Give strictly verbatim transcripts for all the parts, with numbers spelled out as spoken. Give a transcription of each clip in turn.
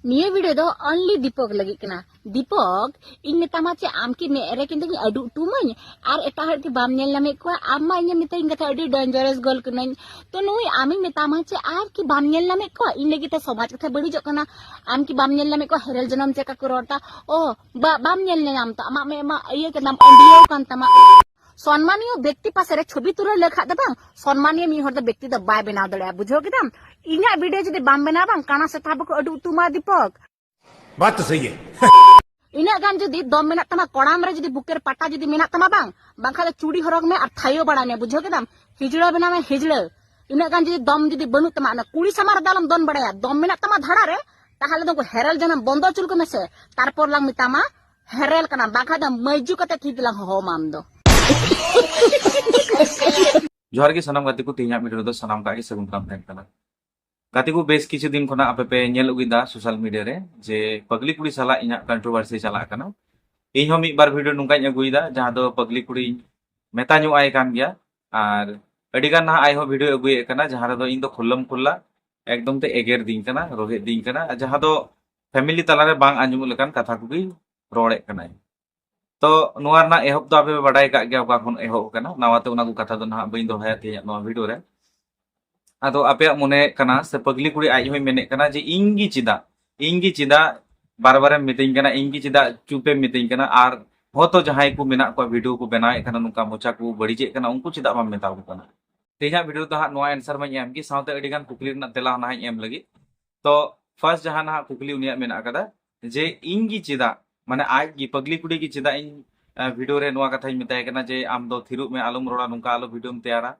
ᱱᱤᱭᱟᱹ ᱵᱷᱤᱰᱤᱭᱳ ᱫᱚ only ᱫᱤᱯᱚᱠ ᱞᱟᱹᱜᱤᱫ ᱠᱟᱱᱟ᱾ ᱫᱤᱯᱚᱠ, ᱤᱧ ᱢᱮᱛᱟᱢᱟ ᱪᱮ ᱟᱢ ᱠᱤ ᱢᱮᱫ ᱨᱮ ᱠᱤᱱᱛᱩ ᱟᱹᱰᱩ ᱩᱛᱩᱢᱟᱹᱧ ᱟᱨ ᱮᱴᱟᱜ ᱦᱚᱲ ᱠᱤ ᱵᱟᱢ ᱧᱮᱞ ᱧᱟᱢᱮᱫ ᱠᱚᱣᱟ? ᱟᱢ ᱢᱟ ᱤᱧᱮᱢ ᱢᱮᱛᱟᱹᱧ ᱠᱟᱛᱷᱟ ᱟᱹᱰᱤ ᱰᱮᱧᱡᱟᱨᱟᱥ ᱜᱟᱨᱞ ᱠᱟᱹᱱᱟᱹᱧ᱾ ᱛᱚ ᱱᱩᱭ ᱟᱢᱤᱧ ᱢᱮᱛᱟᱢᱟ ᱪᱮ ᱟᱨ ᱠᱤ ᱵᱟᱢ ᱧᱮᱞ ᱧᱟᱢᱮᱫ ᱠᱚᱣᱟ? ᱤᱧ ᱞᱟᱹᱜᱤᱫ ᱛᱮ ᱥᱚᱢᱟᱡᱽ ᱠᱟᱛᱷᱟ ᱵᱟᱹᱲᱤᱡᱚᱜ ᱠᱟᱱᱟ᱾ ᱟᱢ ᱠᱤ ᱵᱟᱢ ᱧᱮᱞ ᱧᱟᱢᱮᱫ ᱠᱚᱣᱟ ᱦᱮᱨᱮᱞ ᱡᱚᱱᱚᱢ ᱪᱮᱫ ᱞᱮᱠᱟ ᱠᱚ ᱨᱚᱲ ᱮᱫᱟ? ᱚ, ᱵᱟ-, ᱵᱟᱢ ᱧᱮᱞ ᱧᱟᱢ ᱛᱚ ᱟᱢᱟᱜ ᱢᱮᱫ ᱢᱟ ᱤᱭᱟᱹ ᱠᱟᱱᱟᱢ, ᱟᱹᱰᱤᱭᱟᱹᱣ ᱠᱟᱱ ᱛᱟᱢᱟ᱾ ᱥᱚᱱᱢᱟᱱᱤᱭᱚ ᱵᱮᱠᱛᱤ ᱯᱟᱥᱮ ᱨᱮ ᱪᱷᱚᱵᱤ ᱛᱩᱞᱟᱹᱣ ᱞᱮᱠᱷᱟᱡ ᱫᱚ ᱵᱟᱝ, ᱥᱚᱱᱢᱟᱱᱤᱭᱚ ᱢᱤᱫ ᱦᱚᱲ ᱫᱚ ᱵᱮᱠᱛᱤ ᱫᱚ ᱵᱟᱭ ᱵᱮᱱᱟᱣ ᱫᱟᱲᱮᱭᱟᱜᱼᱟ, ᱵᱩᱡᱷᱟᱹᱣ ᱠᱮᱫᱟᱢ? ᱤᱧᱟᱹᱜ ᱵᱷᱤᱰᱤᱭᱳ ᱡᱩᱫᱤ ᱵᱟᱢ ᱵᱮᱱᱟᱣ ᱵᱟᱝ, ᱠᱟᱱᱟ ᱥᱮᱛᱟ ᱵᱟᱠᱚ ᱟᱹᱰᱩ ᱩᱛᱩᱢᱟ ᱫᱤᱯᱚᱠ᱾ बात तो सही है। ᱤᱱᱟᱹᱜ ᱜᱟᱱ ᱡᱩᱫᱤ ᱫᱚᱢ ᱢᱮᱱᱟᱜ ᱛᱟᱢᱟ, ᱠᱚᱲᱟᱢ ᱨᱮ ᱡᱩᱫᱤ ᱵᱩᱠᱮᱨ ᱯᱟᱴᱟ ᱡᱩᱫᱤ ᱢᱮᱱᱟᱜ ᱛᱟᱢᱟ ᱵᱟᱝ, ᱵᱟᱝᱠᱷᱟᱱ ᱫᱚ ᱪᱩᱲᱤ ᱦᱚᱨᱚᱜ ᱢᱮ ᱟᱨ ᱛᱷᱟᱭᱚ ᱵᱟᱲᱟᱭ ᱢᱮ, ᱵᱩᱡᱷᱟᱹᱣ ᱠᱮᱫᱟᱢ? ᱦᱤᱡᱲᱟᱹ ᱵᱮᱱᱟᱣ ᱢᱮ ᱦᱤᱡᱲᱟᱹ᱾ ᱤᱱᱟᱹᱜ ᱜᱟᱱ ᱡᱩᱫᱤ ᱫᱚᱢ ᱡᱩᱫᱤ ᱵᱟᱹᱱᱩᱜ ᱛᱟᱢᱟ, ᱚᱱᱟ ᱠᱩᱲᱤ ᱥᱟᱢᱟᱝ ᱨᱮᱫᱚ ᱟᱞᱚᱢ ᱫᱚᱱ ᱵᱟᱲᱟᱭᱟ᱾ ᱫᱚᱢ ᱢᱮᱱᱟᱜ ᱛᱟᱢᱟ ᱫᱷᱟᱲᱟ ᱨᱮ, ᱛᱟᱦᱚᱞᱮ ᱫᱚ ᱩᱱᱠᱩ ᱦᱮᱨᱮᱞ ᱡᱚᱱᱚᱢ ᱵᱚᱱᱫᱚ ᱦᱚᱪᱚ ᱞᱮᱠᱚ ᱢᱮᱥᱮ, ᱛᱟᱨᱯᱚᱨ ᱞᱟᱝ ᱢᱮᱛᱟᱢᱟ ᱦᱮᱨᱮᱞ ᱠᱟᱱᱟᱢ, ᱵᱟᱝᱠᱷᱟᱱ ᱫᱚ ᱢᱟᱹᱭᱡᱩ ᱠᱟᱛᱮ ᱛᱷᱤᱛ ᱞᱟᱝ ᱦᱚᱦᱚ ᱟᱢ ᱫᱚ᱾ ᱡᱚᱦᱟᱨ ᱜᱮ ᱥᱟᱱᱟᱢ ᱜᱟᱛᱮ ᱠᱚ, ᱛᱮᱦᱮᱧᱟᱜ ᱵᱷᱤᱰᱤᱭᱳ ᱨᱮᱫᱚ ᱥᱟᱱᱟᱢ ᱠᱚᱣᱟᱜ ᱜᱮ ᱥᱟᱹᱜᱩᱱ ᱫᱟᱨᱟᱢ ᱛᱟᱦᱮᱱ ᱠᱟᱱᱟ᱾ ᱜᱟᱛᱮ ᱠᱚ, ᱵᱮᱥ ᱠᱤᱪᱷᱩ ᱫᱤᱱ ᱠᱷᱚᱱᱟᱜ ᱟᱯᱮ ᱯᱮ ᱧᱮᱞ ᱟᱹᱜᱩᱭᱮᱫᱟ ᱥᱳᱥᱟᱞ ᱢᱤᱰᱤᱭᱟ ᱨᱮ ᱡᱮ ᱯᱟᱜᱽᱞᱤ ᱠᱩᱲᱤ ᱥᱟᱞᱟᱜ ᱤᱧᱟᱹᱜ ᱠᱚᱱᱴᱨᱳᱵᱷᱟᱨᱥᱤ ᱪᱟᱞᱟᱜ ᱠᱟᱱᱟ᱾ ᱤᱧ ᱦᱚᱸ ᱢᱤᱫ ᱵᱟᱨ ᱵᱷᱤᱰᱤᱭᱳ ᱱᱚᱝᱠᱟᱧ ᱟᱹᱜᱩᱭᱮᱫᱟ ᱡᱟᱦᱟᱸ ᱫᱚ ᱯᱟᱜᱽᱞᱤ ᱠᱩᱲᱤᱧ ᱢᱮᱛᱟ ᱧᱚᱜ ᱟᱭ ᱠᱟᱱ ᱜᱮᱭᱟ, ᱟᱨ ᱟᱹᱰᱤ ᱜᱟᱱ ᱱᱟᱦᱟᱜ ᱟᱡ ᱦᱚᱸ ᱵᱷᱤᱰᱤᱭᱳ ᱟᱹᱜᱩᱭᱮᱫ ᱠᱟᱱᱟ ᱡᱟᱦᱟᱸ ᱨᱮᱫᱚ ᱤᱧ ᱫᱚ ᱠᱷᱩᱞᱞᱟᱢ ᱠᱷᱩᱞᱞᱟ ᱮᱠᱫᱚᱢ ᱛᱮ ᱮᱜᱮᱨ ᱫᱤᱧ ᱠᱟᱱᱟ, ᱨᱳᱦᱮᱫ ᱫᱤᱧ ᱠᱟᱱᱟ, ᱟᱨ ᱡᱟᱦᱟᱸ ᱫᱚ ᱯᱷᱮᱢᱤᱞᱤ ᱛᱟᱞᱟᱨᱮ ᱵᱟᱝ ᱟᱸᱡᱚᱢᱚᱜ ᱞᱮᱠᱟᱱ ᱠᱟᱛᱷᱟ ᱠᱚᱜᱮ ᱨᱚᱲᱮᱫ ᱠᱟᱱᱟᱭ᱾ ᱛᱚ ᱱᱚᱣᱟ ᱨᱮᱱᱟᱜ ᱮᱦᱚᱵ ᱫᱚ ᱟᱯᱮ ᱯᱮ ᱵᱟᱰᱟᱭ ᱠᱟᱜ ᱜᱮᱭᱟ ᱚᱠᱟ ᱠᱷᱚᱱ ᱮᱦᱚᱵ ᱟᱠᱟᱱᱟ, ᱱᱟᱣᱟ ᱛᱮ ᱚᱱᱟ ᱠᱚ ᱠᱟᱛᱷᱟ ᱫᱚ ᱱᱟᱦᱟᱜ ᱵᱟᱹᱧ ᱫᱚᱦᱲᱟᱭᱟ ᱛᱮᱦᱮᱧᱟᱜ ᱱᱚᱣᱟ ᱵᱷᱤᱰᱤᱭᱳ ᱨᱮ᱾ ᱟᱫᱚ ᱟᱯᱮᱭᱟᱜ ᱢᱚᱱᱮ ᱠᱟᱱᱟ ᱥᱮ ᱯᱟᱜᱽᱞᱤ ᱠᱩᱲᱤ ᱟᱡ ᱦᱚᱸᱭ ᱢᱮᱱᱮᱫ ᱠᱟᱱᱟ ᱡᱮ ᱤᱧ ᱜᱮ ᱪᱮᱫᱟᱜ, ᱤᱧ ᱜᱮ ᱪᱮᱫᱟᱜ ᱵᱟᱨ ᱵᱟᱨᱮᱢ ᱢᱤᱛᱟᱹᱧ ᱠᱟᱱᱟ, ᱤᱧ ᱜᱮ ᱪᱮᱫᱟᱜ ᱪᱩᱯ ᱮᱢ ᱢᱤᱛᱟᱹᱧ ᱠᱟᱱᱟ, ᱟᱨ ᱦᱚᱸᱛᱚ ᱡᱟᱦᱟᱸᱭ ᱠᱚ ᱢᱮᱱᱟᱜ ᱠᱚᱣᱟ ᱵᱷᱤᱰᱤᱭᱳ ᱠᱚ ᱵᱮᱱᱟᱣᱮᱫ ᱠᱟᱱᱟ, ᱱᱚᱝᱠᱟ ᱢᱚᱪᱟ ᱠᱚ ᱵᱟᱹᱲᱤᱡᱮᱫ ᱠᱟᱱᱟ, ᱩᱱᱠᱩ ᱪᱮᱫᱟᱜ ᱵᱟᱢ ᱢᱮᱛᱟ ᱠᱚ ᱠᱟᱱᱟ? ᱛᱮᱦᱮᱧᱟᱜ ᱵᱷᱤᱰᱤᱭᱳ ᱨᱮᱫᱚ ᱦᱟᱸᱜ ᱱᱚᱣᱟ ᱟᱱᱥᱟᱨ ᱢᱟᱧ ᱮᱢ ᱜᱮ, ᱥᱟᱶᱛᱮ ᱟᱹᱰᱤ ᱜᱟᱱ ᱠᱩᱠᱞᱤ ᱨᱮᱱᱟᱜ ᱛᱮᱞᱟ ᱱᱟᱦᱟᱜ ᱤᱧ ᱮᱢ ᱞᱟᱹᱜᱤᱫ᱾ ᱛᱚ ᱯᱷᱟᱨᱥᱴ ᱡᱟᱦᱟᱸ ᱱᱟᱦᱟᱜ ᱠᱩᱠᱞᱤ ᱩᱱᱤᱭᱟᱜ ᱢᱮᱱᱟᱜ ᱟᱠᱟᱫᱟ ᱡᱮ ᱤᱧ ᱜᱮ ᱪᱮᱫᱟᱜ, ᱢᱟᱱᱮ ᱟᱡ ᱜᱮ ᱯᱟᱜᱽᱞᱤ ᱠᱩᱲᱤ ᱜᱮ ᱪᱮᱫᱟᱜ ᱤᱧ ᱵᱷᱤᱰᱤᱭᱳ ᱨᱮ ᱱᱚᱣᱟ ᱠᱟᱛᱷᱟᱧ ᱢᱮᱛᱟᱭ ᱠᱟᱱᱟ ᱡᱮ ᱟᱢ ᱫᱚ ᱛᱷᱤᱨᱚᱜ ᱢᱮ, ᱟᱞᱚᱢ ᱨᱚᱲᱟ, ᱱᱚᱝᱠᱟ ᱟᱞᱚ ᱵᱷᱤᱰᱤᱭᱳᱢ ᱛᱮᱭᱟᱨᱟ,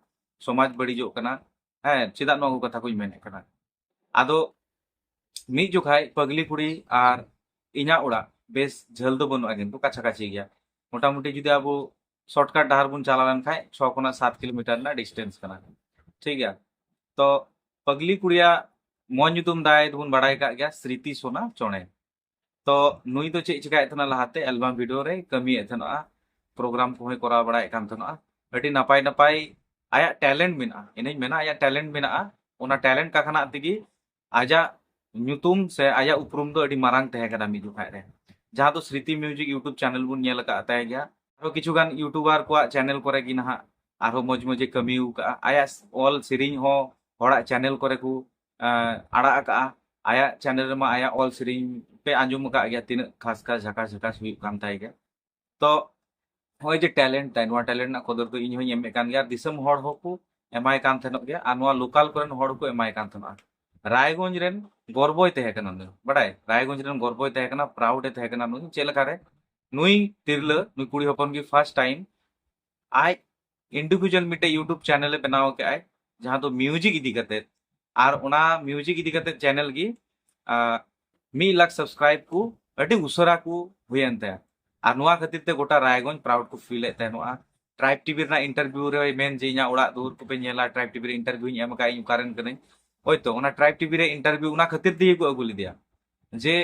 ᱥᱚᱢᱟᱡᱽ ᱵᱟᱹᱲᱤᱡᱚᱜ ᱠᱟᱱᱟ, ᱦᱮᱸ ᱪᱮᱫᱟᱜ ᱱᱚᱣᱟ ᱠᱚ ᱠᱟᱛᱷᱟ ᱠᱚᱧ ᱢᱮᱱᱮᱫ ᱠᱟᱱᱟ? ᱟᱫᱚ ᱢᱤᱫ ᱡᱚᱠᱷᱟᱡ ᱯᱟᱜᱽᱞᱤ ᱠᱩᱲᱤ ᱟᱨ ᱤᱧᱟᱹᱜ ᱚᱲᱟᱜ ᱵᱮᱥ ᱡᱷᱟᱹᱞ ᱫᱚ ᱵᱟᱹᱱᱩᱜᱼᱟ, ᱠᱤᱱᱛᱩ ᱠᱟᱪᱷᱟ ᱠᱟᱪᱷᱤ ᱜᱮᱭᱟ᱾ ᱢᱚᱴᱟᱢᱩᱴᱤ ᱡᱩᱫᱤ ᱟᱵᱚ ᱥᱚᱨᱴᱠᱟᱴ ᱰᱟᱦᱟᱨ ᱵᱚᱱ ᱪᱟᱞᱟᱣ ᱞᱮᱱᱠᱷᱟᱡ ᱪᱷᱚ ᱠᱷᱚᱱᱟᱜ ᱥᱟᱛ ᱠᱤᱞᱳᱢᱤᱴᱟᱨ ᱨᱮᱱᱟᱜ ᱰᱤᱥᱴᱮᱱᱥ ᱠᱟᱱᱟ, ᱴᱷᱤᱠ ᱜᱮᱭᱟ᱾ ᱛᱚ ᱯᱟᱜᱽᱞᱤ ᱠᱩᱲᱤᱭᱟᱜ ᱢᱚᱡᱽ ᱧᱩᱛᱩᱢ ᱫᱟᱭ ᱫᱚᱵᱚᱱ ᱵᱟᱲᱟᱭ ᱠᱟᱜ ᱜᱮᱭᱟ, ᱥᱨᱤᱛᱤ ᱥᱳᱱᱟ ᱪᱚᱬᱮ᱾ ᱛᱚ ᱱᱩᱭ ᱫᱚ ᱪᱮᱫ ᱪᱮᱠᱟᱭᱮᱫ ᱛᱟᱦᱮᱱᱟ, ᱞᱟᱦᱟᱛᱮ ᱮᱞᱵᱟᱢ ᱵᱷᱤᱰᱤᱭᱳ ᱨᱮ ᱠᱟᱹᱢᱤᱭᱮᱫ ᱛᱟᱦᱮᱱᱚᱜᱼᱟ, ᱯᱨᱳᱜᱨᱟᱢ ᱠᱚᱦᱚᱸᱭ ᱠᱚᱨᱟᱣ ᱵᱟᱲᱟᱭᱮᱫ ᱠᱟᱱ ᱛᱟᱦᱮᱱᱚᱜᱼᱟ᱾ ᱟᱹᱰᱤ ᱱᱟᱯᱟᱭ ᱱᱟᱯᱟᱭ ᱟᱭᱟᱜ ᱴᱮᱞᱮᱱᱴ ᱢᱮᱱᱟᱜᱼᱟ, ᱤᱧᱤᱧ ᱢᱮᱱᱟ ᱟᱭᱟᱜ ᱴᱮᱞᱮᱱᱴ ᱢᱮᱱᱟᱜᱼᱟ, ᱚᱱᱟ ᱴᱮᱞᱮᱱᱴ ᱠᱟᱠᱷᱱᱟᱜ ᱛᱮᱜᱮ ᱟᱡᱟᱜ ᱧᱩᱛᱩᱢ ᱥᱮ ᱟᱭᱟᱜ ᱩᱯᱨᱩᱢ ᱫᱚ ᱟᱹᱰᱤ ᱢᱟᱨᱟᱝ ᱛᱟᱦᱮᱸ ᱠᱟᱱᱟ ᱢᱤᱫ ᱡᱚᱠᱷᱟᱡ ᱨᱮ, ᱡᱟᱦᱟᱸ ᱫᱚ ᱥᱨᱤᱛᱤ ᱢᱤᱭᱩᱡᱤᱠ YouTube ᱪᱮᱱᱮᱞ ᱵᱚᱱ ᱧᱮᱞ ᱟᱠᱟᱫ ᱛᱟᱭ ᱜᱮᱭᱟ᱾ ᱟᱨᱦᱚᱸ ᱠᱤᱪᱷᱩ ᱜᱟᱱ YouTuber ᱠᱚᱣᱟᱜ ᱪᱮᱱᱮᱞ ᱠᱚᱨᱮ ᱜᱮ ᱱᱟᱦᱟᱜ ᱟᱨᱦᱚᱸ ᱢᱚᱡᱽ ᱢᱚᱡᱽ ᱮ ᱠᱟᱹᱢᱤ ᱟᱠᱟᱫᱼᱟ᱾ ᱟᱭᱟᱜ ᱚᱞ ᱥᱮᱨᱮᱧ ᱦᱚᱸ ᱦᱚᱲᱟᱜ ᱪᱮᱱᱮᱞ ᱠᱚᱨᱮ ᱠᱚ ᱟᱸ, ᱟᱲᱟᱜ ᱟᱠᱟᱫᱼᱟ᱾ ᱟᱭᱟᱜ ᱪᱮᱱᱮᱞ ᱨᱮᱢᱟ ᱟᱭᱟᱜ ᱚᱞ ᱥᱮᱨᱮᱧ ᱯᱮ ᱟᱸᱡᱚᱢ ᱟᱠᱟᱫ ᱜᱮᱭᱟ, ᱛᱤᱱᱟᱹᱜ ᱠᱷᱟᱥ ᱠᱷᱟᱥ ᱡᱷᱟᱠᱟᱥ ᱡᱷᱟᱠᱟᱥ ᱦᱩᱭᱩᱜ ᱠᱟᱱ ᱛᱟᱭ ᱜᱮᱭᱟ᱾ ᱛᱚ ᱱᱚᱜᱼᱚᱭ ᱡᱮ ᱴᱮᱞᱮᱱᱴ ᱛᱟᱭ, ᱱᱚᱣᱟ ᱴᱮᱞᱮᱱᱴ ᱨᱮᱱᱟᱜ ᱠᱚᱫᱚᱨ ᱫᱚ ᱤᱧ ᱦᱚᱸᱧ ᱮᱢᱮᱫ ᱠᱟᱱ ᱜᱮᱭᱟ, ᱟᱨ ᱫᱤᱥᱚᱢ ᱦᱚᱲ ᱦᱚᱸᱠᱚ ᱮᱢᱟᱭ ᱠᱟᱱ ᱛᱟᱦᱮᱱᱚᱜ ᱜᱮᱭᱟ, ᱟᱨ ᱱᱚᱣᱟ ᱞᱳᱠᱟᱞ ᱠᱚᱨᱮᱱ ᱦᱚᱲ ᱦᱚᱸᱠᱚ ᱮᱢᱟᱭ ᱠᱟᱱ ᱛᱟᱦᱮᱱᱚᱜᱼᱟ᱾ ᱨᱟᱭᱜᱚᱸᱡᱽ ᱨᱮᱱ ᱜᱚᱨᱵᱚᱭ ᱛᱟᱦᱮᱸ ᱠᱟᱱᱟ ᱱᱩᱭ, ᱵᱟᱰᱟᱭ, ᱨᱟᱭᱜᱚᱸᱡᱽ ᱨᱮᱱ ᱜᱚᱨᱵᱚᱭ ᱛᱟᱦᱮᱸ ᱠᱟᱱᱟ, ᱯᱨᱟᱩᱰ ᱮ ᱛᱟᱦᱮᱸ ᱠᱟᱱᱟ ᱱᱩᱭ᱾ ᱪᱮᱫ ᱞᱮᱠᱟᱨᱮ? ᱱᱩᱭ ᱛᱤᱨᱞᱟᱹ, ᱱᱩᱭ ᱠᱩᱲᱤ ᱦᱚᱯᱚᱱ ᱜᱮ ᱯᱷᱟᱥᱴ ᱴᱟᱭᱤᱢ ᱟᱡ ᱤᱱᱰᱤᱵᱷᱤᱡᱩᱣᱟᱞ ᱢᱤᱫᱴᱮᱡ YouTube ᱪᱮᱱᱮᱞ ᱮ ᱵᱮᱱᱟᱣ ᱠᱮᱫᱟᱭ, ᱡᱟᱦᱟᱸ ᱫᱚ ᱢᱤᱭᱩᱡᱤᱠ ᱤᱫᱤ ᱠᱟᱛᱮ᱾ ᱟᱨ ᱚᱱᱟ ᱢᱤᱭᱩᱡᱤᱠ ᱤᱫᱤ ᱠᱟᱛᱮ ᱪᱮᱱᱮᱞ ᱜᱮ ᱟᱸ, ᱢᱤᱫ ᱞᱟᱠᱷ ᱥᱟᱵᱥᱠᱨᱟᱭᱤᱵ ᱠᱚ ᱟᱹᱰᱤ ᱩᱥᱟᱹᱨᱟ ᱠᱚ ᱦᱩᱭᱮᱱ ᱛᱟᱭᱟ᱾ ᱟᱨ ᱱᱚᱣᱟ ᱠᱷᱟᱹᱛᱤᱨ ᱛᱮ ᱜᱚᱴᱟ ᱨᱟᱭᱜᱚᱸᱡᱽ ᱯᱨᱟᱩᱰ ᱠᱚ ᱯᱷᱤᱞ ᱮᱫ ᱛᱟᱦᱮᱱᱚᱜᱼᱟ᱾ ᱴᱨᱟᱭᱤᱵᱽ ᱴᱤᱵᱷᱤ ᱨᱮᱱᱟᱜ ᱤᱱᱴᱟᱨᱵᱷᱤᱭᱩ ᱨᱮᱭ ᱢᱮᱱ ᱡᱮ ᱤᱧᱟᱹᱜ ᱚᱲᱟᱜ ᱫᱩᱣᱟᱹᱨ ᱠᱚᱯᱮ ᱧᱮᱞᱟ, ᱴᱨᱟᱭᱤᱵᱽ ᱴᱤᱵᱷᱤ ᱨᱮ ᱤᱱᱴᱟᱨᱵᱷᱤᱭᱩᱧ ᱮᱢ ᱟᱠᱟᱫᱼᱟ, ᱤᱧ ᱚᱠᱟ ᱨᱮᱱ ᱠᱟᱹᱱᱟᱹᱧ᱾ ᱦᱳᱭᱛᱳ ᱚᱱᱟ ᱴᱨᱟᱭᱤᱵᱽ ᱴᱤᱵᱷᱤ ᱨᱮ ᱤᱱᱴᱟᱨᱵᱷᱤᱭᱩ ᱚᱱᱟ ᱠᱷᱟᱹᱛᱤᱨ ᱛᱮᱜᱮ ᱠᱚ ᱟᱹᱜᱩ ᱞᱮᱫᱮᱭᱟ, ᱡᱮ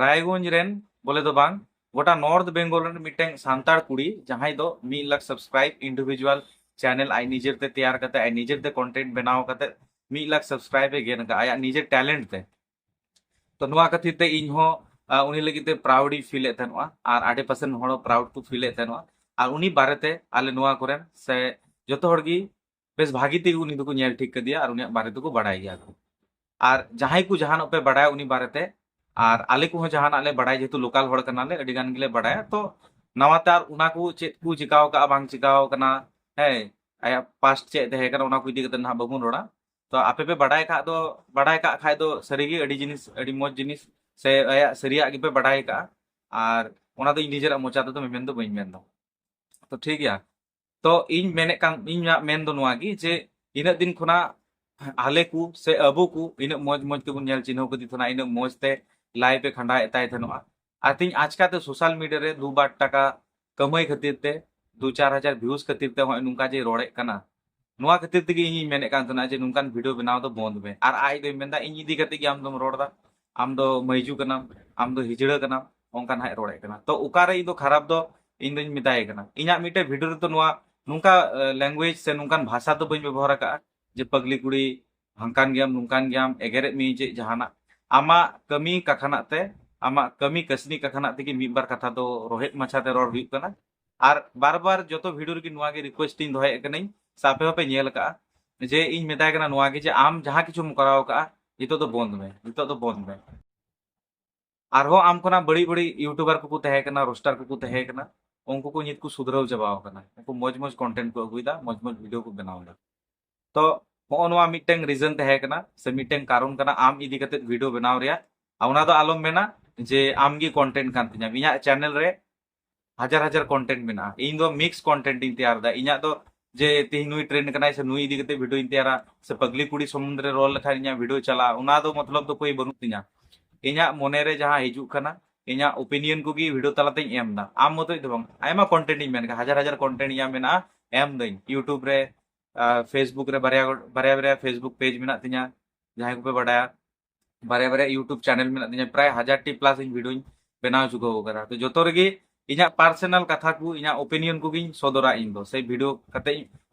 ᱨᱟᱭᱜᱚᱸᱡᱽ ᱨᱮᱱ ᱵᱚᱞᱮ ᱫᱚ ᱵᱟᱝ, ᱜᱚᱴᱟ ᱱᱚᱨᱛᱷ ᱵᱮᱝᱜᱚᱞ ᱨᱮᱱ ᱢᱤᱫᱴᱮᱱ ᱥᱟᱱᱛᱟᱲ ᱠᱩᱲᱤ ᱡᱟᱦᱟᱸᱭ ᱫᱚ ᱢᱤᱫ ᱞᱟᱠᱷ ᱥᱟᱵᱥᱠᱨᱟᱭᱤᱵ ᱤᱱᱰᱤᱵᱷᱤᱡᱩᱣᱟᱞ ᱪᱮᱱᱮᱞ ᱟᱡ ᱱᱤᱡᱮᱨ ᱛᱮ ᱛᱮᱭᱟᱨ ᱠᱟᱛᱮ, ᱟᱡ ᱱᱤᱡᱮᱨ ᱛᱮ ᱠᱚᱱᱴᱮᱱᱴ ᱵᱮᱱᱟᱣ ᱠᱟᱛᱮ ᱢᱤᱫ ᱞᱟᱠᱷ ᱥᱟᱵᱥᱠᱨᱟᱭᱤᱵ ᱮ ᱜᱮᱱ ᱟᱠᱟᱫᱼᱟ ᱟᱭᱟᱜ ᱱᱤᱡᱮᱨ ᱴᱮᱞᱮᱱᱴ ᱛᱮ᱾ ᱛᱚ ᱱᱚᱣᱟ ᱠᱷᱟᱹᱛᱤᱨ ᱛᱮ ᱤᱧ ᱦᱚᱸ ᱟᱸ, ᱩᱱᱤ ᱞᱟᱹᱜᱤᱫ ᱛᱮ ᱯᱨᱟᱩᱰ ᱤᱧ ᱯᱷᱤᱞ ᱮᱫ ᱛᱟᱦᱮᱱᱚᱜᱼᱟ, ᱟᱨ ᱟᱰᱮ ᱯᱟᱥᱮ ᱨᱮᱱ ᱦᱚᱲ ᱦᱚᱸ ᱯᱨᱟᱩᱰ ᱠᱚ ᱯᱷᱤᱞ ᱮᱫ ᱛᱟᱦᱮᱱᱚᱜᱼᱟ᱾ ᱟᱨ ᱩᱱᱤ ᱵᱟᱨᱮᱛᱮ ᱟᱞᱮ ᱱᱚᱣᱟ ᱠᱚᱨᱮᱱ ᱥᱮ ᱡᱚᱛᱚ ᱦᱚᱲ ᱜᱮ ᱵᱮᱥ ᱵᱷᱟᱜᱤ ᱛᱮᱜᱮ ᱩᱱᱤ ᱫᱚᱠᱚ ᱧᱮᱞ ᱴᱷᱤᱠ ᱠᱟᱫᱮᱭᱟ ᱟᱨ ᱩᱱᱤᱭᱟᱜ ᱵᱟᱨᱮ ᱛᱮᱠᱚ ᱵᱟᱲᱟᱭ ᱜᱮᱭᱟ ᱠᱚ᱾ ᱟᱨ ᱡᱟᱦᱟᱸᱭ ᱠᱚ ᱡᱟᱦᱟᱱᱟᱜ ᱯᱮ ᱵᱟᱲᱟᱭᱟ ᱩᱱᱤ ᱵᱟᱨᱮᱛᱮ, ᱟᱨ ᱟᱞᱮ ᱠᱚᱦᱚᱸ ᱡᱟᱦᱟᱱᱟᱜ ᱞᱮ ᱵᱟᱲᱟᱭᱟ, ᱡᱮᱦᱮᱛᱩ ᱞᱳᱠᱟᱞ ᱦᱚᱲ ᱠᱟᱱᱟᱞᱮ, ᱟᱹᱰᱤ ᱜᱟᱱ ᱜᱮᱞᱮ ᱵᱟᱲᱟᱭᱟ᱾ ᱛᱚ ᱱᱟᱣᱟᱛᱮ ᱟᱨ ᱚᱱᱟ ᱠᱚ ᱪᱮᱫ ᱠᱚ ᱪᱤᱠᱟᱣ ᱠᱟᱜᱼᱟ, ᱵᱟᱝ ᱪᱤᱠᱟᱣ ᱠᱟᱱᱟ, ᱦᱮᱸ, ᱟᱭᱟᱜ ᱯᱟᱥᱴ ᱪᱮᱫ ᱛᱟᱦᱮᱸ ᱠᱟᱱᱟ, ᱚᱱᱟ ᱠᱚ ᱤᱫᱤ ᱠᱟᱛᱮ ᱱᱟᱦᱟᱜ ᱵᱟᱵᱚᱱ ᱨᱚᱲᱟ᱾ ᱛᱚ ᱟᱯᱮ ᱯᱮ ᱵᱟᱲᱟᱭ ᱠᱷᱟᱡ ᱫᱚ, ᱵᱟᱲᱟᱭ ᱠᱟᱜ ᱠᱷᱟᱡ ᱫᱚ ᱥᱟᱹᱨᱤᱜᱮ ᱟᱹᱰᱤ ᱡᱤᱱᱤᱥ, ᱟᱹᱰᱤ ᱢᱚᱡᱽ ᱡᱤᱱᱤᱥ, ᱥᱮ ᱟᱭᱟᱜ ᱥᱟᱹᱨᱤᱭᱟᱜ ᱜᱮᱯᱮ ᱵᱟᱲᱟᱭ ᱠᱟᱜᱼᱟ᱾ ᱟᱨ ᱚᱱᱟ ᱫᱚ ᱤᱧ ᱱᱤᱡᱮᱨᱟᱜ ᱢᱚᱪᱟ ᱛᱮᱫᱚ ᱢᱮᱢᱮᱱ ᱫᱚ ᱵᱟᱹᱧ ᱢᱮᱱ ᱫᱟ᱾ ᱛᱚ ᱴᱷᱤᱠ ᱜᱮᱭᱟ, ᱛᱚ ᱤᱧ ᱢᱮᱱᱮᱫ ᱠᱟᱱ, ᱤᱧᱟᱜ ᱢᱮᱱ ᱫᱚ ᱱᱚᱣᱟ ᱜᱮ ᱡᱮ ᱤᱱᱟᱹᱜ ᱫᱤᱱ ᱠᱷᱚᱱᱟᱜ ᱟᱞᱮ ᱠᱚ ᱥᱮ ᱟᱵᱚ ᱠᱚ ᱤᱱᱟᱹᱜ ᱢᱚᱡᱽ ᱢᱚᱡᱽ ᱛᱮᱵᱚᱱ ᱧᱮᱞ ᱪᱤᱱᱦᱟᱹᱣ ᱠᱟᱫᱮ ᱛᱟᱦᱮᱱᱟ, ᱤᱱᱟᱹᱜ ᱢᱚᱡᱽ ᱛᱮ ᱞᱟᱭᱤᱯᱷ ᱮ ᱠᱷᱟᱸᱰᱟᱣᱮᱫ ᱛᱟᱭ ᱛᱟᱦᱮᱱᱚᱜᱼᱟ᱾ ᱟᱨ ᱛᱮᱦᱮᱧ ᱟᱪᱠᱟᱛᱮ ᱥᱳᱥᱟᱞ ᱢᱤᱰᱤᱭᱟ ᱨᱮ ᱫᱩ ᱵᱟᱨ ᱴᱟᱠᱟ ᱠᱟᱹᱢᱟᱹᱭ ᱠᱷᱟᱹᱛᱤᱨ ᱛᱮ, ᱫᱩ ᱪᱟᱨ ᱦᱟᱡᱟᱨ ᱵᱷᱤᱭᱩᱡᱽ ᱠᱷᱟᱹᱛᱤᱨ ᱛᱮ ᱦᱚᱸᱜᱼᱚᱭ ᱱᱚᱝᱠᱟ ᱡᱮ ᱨᱚᱲᱮᱫ ᱠᱟᱱᱟ, ᱱᱚᱣᱟ ᱠᱷᱟᱹᱛᱤᱨ ᱛᱮᱜᱮ ᱤᱧᱤᱧ ᱢᱮᱱᱮᱫ ᱠᱟᱱ ᱛᱟᱦᱮᱱᱟ ᱡᱮ ᱱᱚᱝᱠᱟᱱ ᱵᱷᱤᱰᱤᱭᱳ ᱵᱮᱱᱟᱣ ᱫᱚ ᱵᱚᱱᱫ ᱢᱮ᱾ ᱟᱨ ᱟᱡ ᱫᱚᱭ ᱢᱮᱱᱫᱟ, "ᱤᱧ ᱤᱫᱤ ᱠᱟᱛᱮ ᱜᱮ ᱟᱢ ᱫᱚᱢ ᱨᱚᱲ ᱮᱫᱟ, ᱟᱢ ᱫᱚ ᱢᱟᱹᱭᱡᱩ ᱠᱟᱱᱟᱢ, ᱟᱢ ᱫᱚ ᱦᱤᱡᱲᱟᱹ ᱠᱟᱱᱟᱢ", ᱚᱱᱠᱟ ᱱᱟᱦᱟᱜ ᱨᱚᱲᱮᱫ ᱠᱟᱱᱟ᱾ ᱛᱚ ᱚᱠᱟᱨᱮ ᱤᱧ ᱫᱚ ᱠᱷᱟᱨᱟᱯ ᱫᱚ ᱤᱧ ᱫᱚᱧ ᱢᱮᱛᱟᱭ ᱠᱟᱱᱟ? ᱤᱧᱟᱹᱜ ᱢᱤᱫᱴᱮᱡ ᱵᱷᱤᱰᱤᱭᱳ ᱨᱮᱫᱚ ᱱᱚᱣᱟ ᱱᱚᱝᱠᱟ ᱞᱮᱝᱜᱩᱭᱮᱡᱽ ᱥᱮ ᱱᱚᱝᱠᱟᱱ ᱵᱷᱟᱥᱟ ᱫᱚ ᱵᱟᱹᱧ ᱵᱮᱵᱚᱦᱟᱨ ᱟᱠᱟᱫᱼᱟ ᱡᱮ ᱯᱟᱜᱽᱞᱤ ᱠᱩᱲᱤ ᱦᱟᱝᱠᱟᱱ ᱜᱮᱭᱟᱢ, ᱱᱚᱝᱠᱟᱱ ᱜᱮᱭᱟᱢ, ᱮᱜᱮᱨᱮᱫ ᱢᱮᱭᱟᱹᱧ ᱪᱮᱫ ᱡᱟᱦᱟᱱᱟᱜ᱾ ᱟᱢᱟᱜ ᱠᱟᱹᱢᱤ ᱠᱟᱠᱷᱟᱱᱟᱜ ᱛᱮ, ᱟᱢᱟᱜ ᱠᱟᱹᱢᱤ ᱠᱟᱹᱥᱱᱤ ᱠᱟᱠᱷᱟᱱᱟᱜ ᱛᱮᱜᱮ ᱢᱤᱫ ᱵᱟᱨ ᱠᱟᱛᱷᱟ ᱫᱚ ᱨᱚᱦᱮᱫ ᱢᱟᱪᱷᱟ ᱛᱮ ᱨᱚᱲ ᱦᱩᱭᱩᱜ ᱠᱟᱱᱟ᱾ ᱟᱨ ᱵᱟᱨ ᱵᱟᱨ ᱡᱚᱛᱚ video ᱨᱮᱜᱮ ᱱᱚᱣᱟ ᱜᱮ request ᱤᱧ ᱫᱚᱦᱚᱭᱮᱫ ᱠᱟᱹᱱᱟᱹᱧ, ᱥᱮ ᱟᱯᱮ ᱦᱚᱸᱯᱮ ᱧᱮᱞ ᱟᱠᱟᱫᱼᱟ, ᱡᱮ ᱤᱧ ᱢᱮᱛᱟᱭ ᱠᱟᱱᱟ ᱱᱚᱣᱟ ᱜᱮ, ᱡᱮ ᱟᱢ ᱡᱟᱦᱟᱸ ᱠᱤᱪᱷᱩᱢ ᱠᱚᱨᱟᱣ ᱟᱠᱟᱫᱼᱟ, ᱱᱤᱛᱚᱜ ᱫᱚ ᱵᱚᱱᱫ ᱢᱮ, ᱱᱤᱛᱚᱜ ᱫᱚ ᱵᱚᱱᱫ ᱢᱮ᱾ ᱟᱨᱦᱚᱸ ᱟᱢ ᱠᱷᱚᱱᱟᱜ ᱵᱟᱹᱲᱤᱡ ᱵᱟᱹᱲᱤᱡ YouTuber ᱠᱚᱠᱚ ᱛᱟᱦᱮᱸ ᱠᱟᱱᱟ, roaster ᱠᱚᱠᱚ ᱛᱟᱦᱮᱸ ᱠᱟᱱᱟ, ᱩᱱᱠᱩ ᱠᱚ ᱱᱤᱛ ᱠᱚ ᱥᱩᱫᱷᱨᱟᱹᱣ ᱪᱟᱵᱟᱣ ᱠᱟᱱᱟ, ᱩᱱᱠᱩ ᱢᱚᱡᱽ ᱢᱚᱡᱽ content ᱠᱚ ᱟᱹᱜᱩᱭᱮᱫᱟ, ᱢᱚᱡᱽ ᱢᱚᱡᱽ video ᱠᱚ ᱵᱮᱱᱟᱣ ᱮᱫᱟ᱾ ᱛᱚ ᱦᱚᱸᱜᱼᱚ ᱱᱚᱣᱟ ᱢᱤᱫᱴᱟᱝ reason ᱛᱟᱦᱮᱸ ᱠᱟᱱᱟ, ᱥᱮ ᱢᱤᱫᱴᱟᱝ ᱠᱟᱨᱚᱱ ᱠᱟᱱᱟ ᱟᱢ ᱤᱫᱤ ᱠᱟᱛᱮ video ᱵᱮᱱᱟᱣ ᱨᱮᱭᱟᱜ᱾ ᱟᱨ ᱚᱱᱟ ᱫᱚ ᱟᱞᱚᱢ ᱢᱮᱱᱟ ᱡᱮ ᱟᱢ ᱜᱮ content ᱠᱟᱱ ᱛᱤᱧᱟᱢ᱾ ᱤᱧᱟᱹᱜ channel ᱨᱮ ᱦᱟᱡᱟᱨ ᱦᱟᱡᱟᱨ content ᱢᱮᱱᱟᱜᱼᱟ, ᱤᱧ ᱫᱚ mix content ᱤᱧ ᱛᱮᱭᱟᱨ ᱮᱫᱟ᱾ ᱤᱧᱟᱹᱜ ᱫᱚ ᱡᱮ ᱛᱤᱦᱤᱧ ᱱᱩᱭ trend ᱠᱟᱱᱟᱭ ᱥᱮ ᱱᱩᱭ ᱤᱫᱤ ᱠᱟᱛᱮ video ᱤᱧ ᱛᱮᱭᱟᱨᱟ, ᱥᱮ ᱯᱟᱜᱽᱞᱤ ᱠᱩᱲᱤ ᱥᱚᱢᱵᱚᱱᱫᱷᱮ ᱨᱮ ᱨᱚᱲ ᱞᱮᱠᱷᱟᱱ ᱤᱧᱟᱹᱜ video ᱪᱟᱞᱟᱜᱼᱟ, ᱚᱱᱟ ᱫᱚ ᱢᱚᱛᱞᱚᱵ ᱫᱚ ᱠᱳᱭ ᱵᱟᱹᱱᱩᱜ ᱛᱤᱧᱟ᱾ ᱤᱧᱟᱹᱜ ᱢᱚᱱᱮ ᱨᱮ ᱡᱟᱦᱟᱸ ᱦᱤᱡᱩᱜ ᱠᱟᱱᱟ, ᱤᱧᱟᱹᱜ opinion ᱠᱚᱜᱮ video ᱛᱟᱞᱟᱛᱮᱧ ᱮᱢ ᱮᱫᱟ᱾ ᱟᱢ ᱢᱚᱛᱚᱡ ᱫᱚ ᱵᱟᱝ, ᱟᱭᱢᱟ content ᱤᱧ ᱢᱮᱱ ᱠᱟᱜᱼᱟ, ᱦᱟᱡᱟᱨ ᱦᱟᱡᱟᱨ content ᱤᱧᱟᱹᱜ ᱢᱮᱱᱟᱜᱼᱟ, ᱮᱢ ᱫᱟᱹᱧ᱾ YouTube ᱨᱮ, ᱟᱨ Facebook ᱨᱮ ᱵᱟᱨᱭᱟ, ᱵᱟᱨᱭᱟ ᱵᱟᱨᱭᱟ Facebook page ᱢᱮᱱᱟᱜ ᱛᱤᱧᱟ, ᱡᱟᱦᱟᱸᱭ ᱠᱚᱯᱮ ᱵᱟᱰᱟᱭᱟ, ᱵᱟᱨᱭᱟ ᱵᱟᱨᱭᱟ YouTube channel ᱢᱮᱱᱟᱜ ᱛᱤᱧᱟ, ᱯᱨᱟᱭ ᱦᱟᱡᱟᱨ ᱴᱤ plus ᱤᱧ video ᱤᱧ ᱵᱮᱱᱟᱣ ᱪᱩᱠᱟᱹᱣ ᱟᱠᱟᱫᱟ᱾ ᱛᱚ ᱡᱚᱛᱚ ᱨᱮᱜᱮ ᱤᱧᱟᱹᱜ personal ᱠᱟᱛᱷᱟ ᱠᱚ, ᱤᱧᱟᱹᱜ opinion ᱠᱚᱜᱮᱧ ᱥᱚᱫᱚᱨᱟ, ᱤᱧ ᱫᱚ ᱥᱮ video ᱠᱟᱛᱮ ᱤᱧ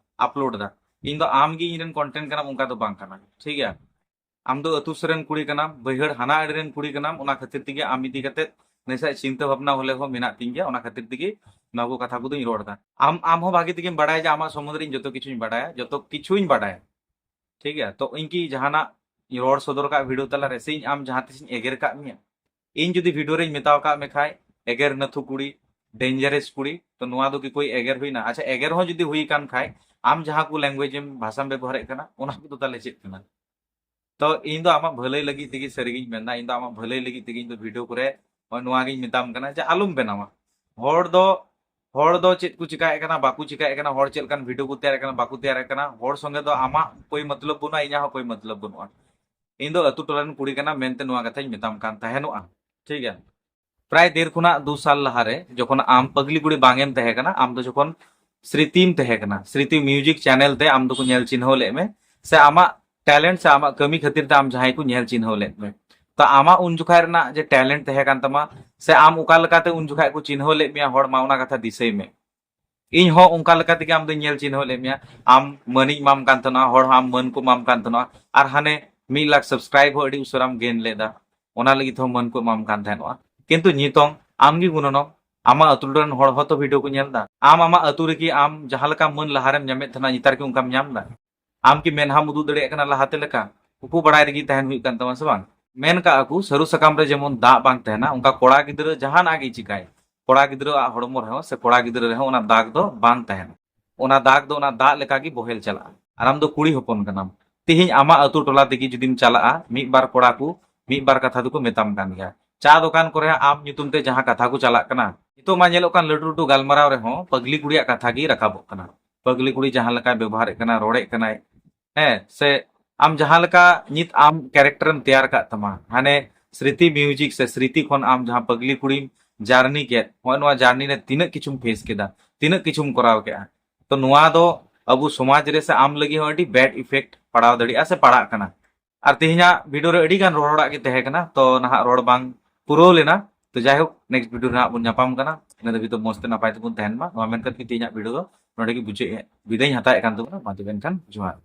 upload ᱮᱫᱟ᱾ ᱤᱧ ᱫᱚ ᱟᱢ ᱜᱮ ᱤᱧ ᱨᱮᱱ content ᱠᱟᱱᱟᱢ, ᱚᱱᱠᱟ ᱫᱚ ᱵᱟᱝ ᱠᱟᱱᱟ, ᱴᱷᱤᱠ ᱜᱮᱭᱟ? ᱟᱢ ᱫᱚ ᱟᱹᱛᱩ ᱥᱮᱫ ᱨᱮᱱ ᱠᱩᱲᱤ ᱠᱟᱱᱟᱢ, ᱵᱟᱹᱭᱦᱟᱹᱲ ᱦᱟᱱᱟ ᱟᱲᱮ ᱨᱮᱱ ᱠᱩᱲᱤ ᱠᱟᱱᱟᱢ, ᱚᱱᱟ ᱠᱷᱟᱹᱛᱤᱨ ᱛᱮᱜᱮ ᱟᱢ ᱤᱫᱤ ᱠᱟᱛᱮ ᱱᱟᱥᱮᱭᱟᱜ ᱪᱤᱱᱛᱟᱹ ᱵᱷᱟᱵᱽᱱᱟ ᱦᱚᱞᱮ ᱦᱚᱸ ᱢᱮᱱᱟᱜ ᱛᱤᱧ ᱜᱮᱭᱟ, ᱚᱱᱟ ᱠᱷᱟᱹᱛᱤᱨ ᱛᱮᱜᱮ ᱱᱚᱣᱟ ᱠᱚ ᱠᱟᱛᱷᱟ ᱠᱚᱫᱚᱧ ᱨᱚᱲ ᱮᱫᱟ᱾ ᱟᱢ, ᱟᱢ ᱦᱚᱸ ᱵᱷᱟᱜᱮ ᱛᱮᱜᱮᱢ ᱵᱟᱲᱟᱭᱟ ᱡᱮ ᱟᱢᱟᱜ ᱥᱚᱢᱵᱚᱱᱫᱷᱮ ᱨᱮ ᱤᱧ ᱡᱚᱛᱚ ᱠᱤᱪᱷᱩᱧ ᱵᱟᱰᱟᱭᱟ, ᱡᱚᱛᱚ ᱠᱤᱪᱷᱩᱧ ᱵᱟᱰᱟᱭᱟ, ᱴᱷᱤᱠ ᱜᱮᱭᱟ? ᱛᱚ ᱤᱧ ᱠᱤ ᱡᱟᱦᱟᱱᱟᱜ ᱤᱧ ᱨᱚᱲ ᱥᱚᱫᱚᱨ ᱠᱟᱜ video ᱛᱟᱞᱟᱨᱮ, ᱥᱮ ᱤᱧ ᱟᱢ ᱡᱟᱦᱟᱸ ᱛᱤᱥᱤᱧ ᱮᱜᱮᱨ ᱠᱟᱜ ᱢᱮᱭᱟ? ᱤᱧ ᱡᱩᱫᱤ video ᱨᱤᱧ ᱢᱮᱛᱟᱣ ᱠᱟᱜ ᱢᱮ ᱠᱷᱟᱡ, "ᱮᱜᱮᱨ ᱱᱟᱹᱛᱷᱩ ᱠᱩᱲᱤ, dangerous ᱠᱩᱲᱤ", ᱛᱚ ᱱᱚᱣᱟ ᱫᱚ ᱠᱤ ᱠᱳᱭ ᱮᱜᱮᱨ ᱦᱩᱭᱱᱟ? ᱟᱪᱪᱷᱟ, ᱮᱜᱮᱨ ᱦᱚᱸ ᱡᱩᱫᱤ ᱦᱩᱭ ᱠᱟᱱ ᱠᱷᱟᱡ, ᱟᱢ ᱡᱟᱦᱟᱸ ᱠᱚ language ᱮᱢ, ᱵᱷᱟᱥᱟᱢ ᱵᱮᱵᱚᱦᱟᱨᱮᱫ ᱠᱟᱱᱟ, ᱚᱱᱟ ᱠᱚᱫᱚ ᱛᱟᱦᱞᱮ ᱪᱮᱫ ᱠᱟᱱᱟ? ᱛᱚ ᱤᱧ ᱫᱚ ᱟᱢᱟᱜ ᱵᱷᱟᱹᱞᱟᱹᱭ ᱞᱟᱹᱜᱤᱫ ᱛᱮᱜᱮ, ᱥᱟᱹᱨᱤᱜᱤᱧ ᱢᱮᱱᱫᱟ, ᱤᱧ ᱫᱚ ᱟᱢᱟᱜ ᱵᱷᱟᱹᱞᱟᱹᱭ ᱞᱟᱹᱜᱤᱫ ᱛᱮᱜᱮ ᱤᱧ ᱫᱚ video ᱠᱚᱨᱮ ᱱᱚᱜᱼᱚᱭ ᱱᱚᱣᱟ ᱜᱤᱧ ᱢᱮᱛᱟᱢ ᱠᱟᱱᱟ ᱡᱮ ᱟᱞᱚᱢ ᱵᱮᱱᱟᱣᱟ᱾ ᱦᱚᱲ ᱫᱚ, ᱦᱚᱲ ᱫᱚ ᱪᱮᱫ ᱠᱚ ᱪᱤᱠᱟᱭᱮᱫ ᱠᱟᱱᱟ, ᱵᱟᱠᱚ ᱪᱤᱠᱟᱭᱮᱫ ᱠᱟᱱᱟ, ᱦᱚᱲ ᱪᱮᱫ ᱞᱮᱠᱟᱱ video ᱠᱚ ᱛᱮᱭᱟᱨᱮᱫ ᱠᱟᱱᱟ, ᱵᱟᱠᱚ ᱛᱮᱭᱟᱨᱮᱫ ᱠᱟᱱᱟ, ᱦᱚᱲ ᱥᱚᱸᱜᱮ ᱫᱚ ᱟᱢᱟᱜ ᱠᱳᱭ ᱢᱚᱛᱞᱚᱵ ᱵᱟᱹᱱᱩᱜᱼᱟ, ᱤᱧᱟᱹᱜ ᱦᱚᱸ ᱠᱳᱭ ᱢᱚᱛᱞᱚᱵ ᱵᱟᱹᱱᱩᱜᱼᱟ᱾ ᱤᱧ ᱫᱚ ᱟᱹᱛᱩ ᱴᱚᱞᱟ ᱨᱮᱱ ᱠᱩᱲᱤ ᱠᱟᱱᱟ ᱢᱮᱱᱛᱮ ᱱᱚᱣᱟ ᱠᱟᱛᱷᱟᱧ ᱢᱮᱛᱟᱢ ᱠᱟᱱ ᱛᱟᱦᱮᱱᱚᱜᱼᱟ, ᱴᱷᱤᱠ ᱜᱮᱭᱟ? ᱯᱨᱟᱭ ᱰᱮᱲ ᱠᱷᱚᱱᱟᱜ ᱫᱩ ᱥᱟᱞ ᱞᱟᱦᱟᱨᱮ ᱡᱚᱠᱷᱚᱱ ᱟᱢ ᱯᱟᱜᱽᱞᱤ ᱠᱩᱲᱤ ᱵᱟᱝ ᱮᱢ ᱛᱟᱦᱮᱸ ᱠᱟᱱᱟ, ᱟᱢ ᱫᱚ ᱡᱚᱠᱷᱚᱱ ᱥᱨᱤᱛᱤᱢ ᱛᱟᱦᱮᱸ ᱠᱟᱱᱟ, ᱥᱨᱤᱛᱤ music channel ᱛᱮ ᱟᱢ ᱫᱚᱠᱚ ᱧᱮᱞ ᱪᱤᱱᱦᱟᱹᱣ ᱞᱮᱫ ᱢᱮ, ᱥᱮ ᱟᱢᱟᱜ talent ᱥᱮ ᱟᱢᱟᱜ ᱠᱟᱹᱢᱤ ᱠᱷᱟᱹᱛᱤᱨ ᱛᱮ ᱟᱢ ᱡᱟᱦᱟᱸᱭ ᱠᱚ ᱧᱮᱞ ᱪᱤᱱᱦᱟᱹᱣ ᱞᱮᱫ ᱢᱮ᱾ ᱛᱚ ᱟᱢᱟᱜ ᱩᱱ ᱡᱚᱠᱷᱟᱡ ᱨᱮᱱᱟᱜ ᱡᱮ talent ᱛᱟᱦᱮᱸ ᱠᱟᱱ ᱛᱟᱢᱟ, ᱥᱮ ᱟᱢ ᱚᱠᱟ ᱞᱮᱠᱟᱛᱮ ᱩᱱ ᱡᱚᱠᱷᱟᱡ ᱠᱚ ᱪᱤᱱᱦᱟᱹᱣ ᱞᱮᱫ ᱢᱮᱭᱟ ᱦᱚᱲ, ᱢᱟ ᱚᱱᱟ ᱠᱟᱛᱷᱟ ᱫᱤᱥᱟᱹᱭ ᱢᱮ᱾ ᱤᱧ ᱦᱚᱸ ᱚᱱᱠᱟ ᱞᱮᱠᱟ ᱛᱮᱜᱮ ᱟᱢ ᱫᱚᱧ ᱧᱮᱞ ᱪᱤᱱᱦᱟᱹᱣ ᱞᱮᱫ ᱢᱮᱭᱟ, ᱟᱢ ᱢᱟᱹᱱᱤᱧ ᱮᱢᱟᱢ ᱠᱟᱱ ᱛᱟᱦᱮᱱᱟ, ᱦᱚᱲ ᱦᱚᱸ ᱟᱢ ᱢᱟᱹᱱ ᱠᱚ ᱮᱢᱟᱢ ᱠᱟᱱ ᱛᱟᱦᱮᱱᱟ, ᱟᱨ ᱦᱟᱱᱮ ᱢᱤᱫ ᱞᱟᱠᱷ ᱥᱟᱵᱥᱠᱨᱟᱭᱤᱵ ᱦᱚᱸ ᱟᱹᱰᱤ ᱩᱥᱟᱹᱨᱟᱢ ᱜᱮᱱ ᱞᱮᱫᱟ, ᱚᱱᱟ ᱞᱟᱹᱜᱤᱫ ᱦᱚᱸ ᱢᱟᱹᱱ ᱠᱚ ᱮᱢᱟᱢ ᱠᱟᱱ ᱛᱟᱦᱮᱱᱚᱜᱼᱟ᱾ ᱠᱤᱱᱛᱩ ᱱᱤᱛᱚᱝ ᱟᱢ ᱜᱮ ᱜᱩᱱᱟᱹᱱᱚᱜ, ᱟᱢᱟᱜ ᱟᱹᱛᱩ ᱴᱚᱞᱟ ᱨᱮᱱ ᱦᱚᱲ ᱦᱚᱸᱛᱚ ᱵᱷᱤᱰᱤᱭᱳ ᱠᱚ ᱧᱮᱞ ᱮᱫᱟ᱾ ᱟᱢ ᱟᱢᱟᱜ ᱟᱹᱛᱩ ᱨᱮᱜᱮ ᱟᱢ ᱡᱟᱦᱟᱸ ᱞᱮᱠᱟ ᱢᱟᱹᱱ ᱞᱟᱦᱟᱨᱮᱢ ᱧᱟᱢᱮᱫ ᱛᱟᱦᱮᱱᱟ, ᱱᱮᱛᱟᱨ ᱠᱤ ᱚᱱᱠᱟᱢ ᱧᱟᱢ ᱮᱫᱟ? ᱟᱢ ᱠᱤ ᱢᱮᱫᱦᱟᱢ ᱩᱫᱩᱜ ᱫᱟᱲᱮᱭᱟᱜ ᱠᱟᱱᱟ ᱞᱟᱦᱟᱛᱮ ᱞᱮᱠᱟ? ᱩᱠᱩ ᱵᱟᱲᱟᱭ ᱨᱮᱜᱮ ᱛᱟᱦᱮᱱ ᱦᱩᱭᱩᱜ ᱠᱟᱱ ᱛᱟᱢᱟ, ᱥᱮ ᱵᱟᱝ? ᱢᱮᱱ ᱠᱟᱜᱼᱟ ᱠᱚ, ᱥᱟᱹᱨᱩ ᱥᱟᱠᱟᱢ ᱨᱮ ᱡᱮᱢᱚᱱ ᱫᱟᱜ ᱵᱟᱝ ᱛᱟᱦᱮᱱᱟ, ᱚᱱᱠᱟ ᱠᱚᱲᱟ ᱜᱤᱫᱽᱨᱟᱹ ᱡᱟᱦᱟᱱᱟᱜ ᱜᱮ ᱪᱤᱠᱟᱭ, ᱠᱚᱲᱟ ᱜᱤᱫᱽᱨᱟᱹᱣᱟᱜ ᱦᱚᱲᱢᱚ ᱨᱮᱦᱚᱸ ᱥᱮ ᱠᱚᱲᱟ ᱜᱤᱫᱽᱨᱟᱹ ᱨᱮᱦᱚᱸ ᱚᱱᱟ ᱫᱟᱜᱽ ᱫᱚ ᱵᱟᱝ ᱛᱟᱦᱮᱱᱟ᱾ ᱚᱱᱟ ᱫᱟᱜᱽ ᱫᱚ ᱚᱱᱟ ᱫᱟᱜ ᱞᱮᱠᱟᱜᱮ ᱵᱚᱦᱮᱞ ᱪᱟᱞᱟᱜᱼᱟ᱾ ᱟᱨ ᱟᱢ ᱫᱚ ᱠᱩᱲᱤ ᱦᱚᱯᱚᱱ ᱠᱟᱱᱟᱢ᱾ ᱛᱮᱦᱮᱧ ᱟᱢᱟᱜ ᱟᱹᱛᱩ ᱴᱚᱞᱟ ᱛᱮᱜᱮ ᱡᱩᱫᱤᱢ ᱪᱟᱞᱟᱜᱼᱟ, ᱢᱤᱫ ᱵᱟᱨ ᱠᱚᱲᱟ ᱠᱚ ᱢᱤᱫ ᱵᱟᱨ ᱠᱟᱛᱷᱟ ᱫᱚᱠᱚ ᱢᱮᱛᱟᱢ ᱠᱟᱱ ᱜᱮᱭᱟ᱾ ᱪᱟ ᱫᱚᱠᱟᱱ ᱠᱚᱨᱮ ᱟᱢ ᱧᱩᱛᱩᱢ ᱛᱮ ᱡᱟᱦᱟᱸ ᱠᱟᱛᱷᱟ ᱠᱚ ᱪᱟᱞᱟᱜ ᱠᱟᱱᱟ, ᱱᱤᱛᱚᱜ ᱢᱟ ᱧᱮᱞᱚᱜ ᱠᱟᱱ ᱞᱟᱹᱴᱩ ᱞᱟᱹᱴᱩ ᱜᱟᱞᱢᱟᱨᱟᱣ ᱨᱮᱦᱚᱸ ᱯᱟᱹᱜᱽᱞᱤ ᱠᱩᱲᱤᱭᱟᱜ ᱠᱟᱛᱷᱟ ᱜᱮ ᱨᱟᱠᱟᱵᱚᱜ ᱠᱟᱱᱟ᱾ ᱯᱟᱹᱜᱽᱞᱤ ᱠᱩᱲᱤ ᱡᱟᱦᱟᱸ ᱞᱮᱠᱟᱭ ᱵᱮᱵᱚᱦᱟᱨᱮᱫ ᱠᱟᱱᱟ, ᱨᱚᱲᱮᱫ ᱠᱟᱱᱟᱭ, ᱦᱮᱸ, ᱥᱮ ᱟᱢ ᱡᱟᱦᱟᱸ ᱞᱮᱠᱟ ᱱᱤᱛ ᱟᱢ ᱠᱮᱨᱮᱠᱴᱟᱨᱮᱢ ᱛᱮᱭᱟᱨ ᱠᱟᱜ ᱛᱟᱢᱟ, ᱦᱟᱱᱮ ᱥᱨᱤᱛᱤ ᱢᱤᱭᱩᱡᱤᱠ ᱥᱮ ᱥᱨᱤᱛᱤ ᱠᱷᱚᱱ ᱟᱢ ᱡᱟᱦᱟᱸ ᱯᱟᱹᱜᱽᱞᱤ ᱠᱩᱲᱤᱢ ᱡᱟᱨᱱᱤ ᱠᱮᱫ, ᱱᱚᱜᱼᱚᱭ ᱱᱚᱣᱟ ᱡᱟᱨᱱᱤ ᱨᱮ ᱛᱤᱱᱟᱹᱜ ᱠᱤᱪᱷᱩᱢ ᱯᱷᱮᱥ ᱠᱮᱫᱟ, ᱛᱤᱱᱟᱹᱜ ᱠᱤᱪᱷᱩᱢ ᱠᱚᱨᱟᱣ ᱠᱮᱫᱼᱟ, ᱛᱚ ᱱᱚᱣᱟ ᱫᱚ ᱟᱵᱚ ᱥᱚᱢᱟᱡᱽ ᱨᱮ ᱥᱮ ᱟᱢ ᱞᱟᱹᱜᱤᱫ ᱦᱚᱸ ᱟᱹᱰᱤ ᱵᱮᱰ ᱤᱯᱷᱮᱠᱴ ᱯᱟᱲᱟᱣ ᱫᱟᱲᱮᱭᱟᱜᱼᱟ ᱥᱮ ᱯᱟᱲᱟᱜ ᱠᱟᱱᱟ᱾ ᱟᱨ ᱛᱮᱦᱮᱧᱟᱜ ᱵᱷᱤᱰᱤᱭᱳ ᱨᱮ ᱟᱹᱰᱤ ᱜᱟᱱ ᱨᱚᱲ ᱨᱚᱲᱟᱜ ᱜᱮ ᱛᱟᱦᱮᱸ ᱠᱟᱱᱟ, ᱛᱚ ᱱᱟᱦᱟᱜ ᱨᱚᱲ ᱵᱟᱝ ᱯᱩᱨᱟᱹᱣ ᱞᱮᱱᱟ᱾ ᱛᱚ ᱡᱟᱭᱦᱳᱠ, ᱱᱮᱠᱥᱴ ᱵᱷᱤᱰᱤᱭᱳ ᱨᱮ ᱦᱟᱸᱜ ᱵᱚᱱ ᱧᱟᱯᱟᱢ ᱠᱟᱱᱟ᱾ ᱤᱱᱟᱹ ᱫᱷᱟᱹᱵᱤᱡ ᱫᱚ ᱢᱚᱡᱽ ᱛᱮ ᱱᱟᱯᱟᱭ ᱛᱮᱵᱚᱱ ᱛᱟᱦᱮᱱ ᱢᱟ᱾ ᱱᱚᱣᱟ ᱢᱮᱱ ᱠᱟᱛᱮ ᱛᱮᱦᱮᱧᱟᱜ ᱵᱷᱤᱰᱤᱭᱳ ᱫᱚ ᱱᱚᱰᱮ ᱜᱮ ᱵᱩᱡᱷᱟᱹᱣ ᱵᱤᱫᱟᱹᱭ ᱤᱧ ᱦᱟᱛᱟᱣᱮᱫ ᱠᱟᱱ ᱛᱟᱵᱚᱱᱟ᱾ ᱢᱟ ᱛᱚᱵᱮ ᱮᱱᱠᱷᱟᱱ ᱡᱚᱦᱟᱨ᱾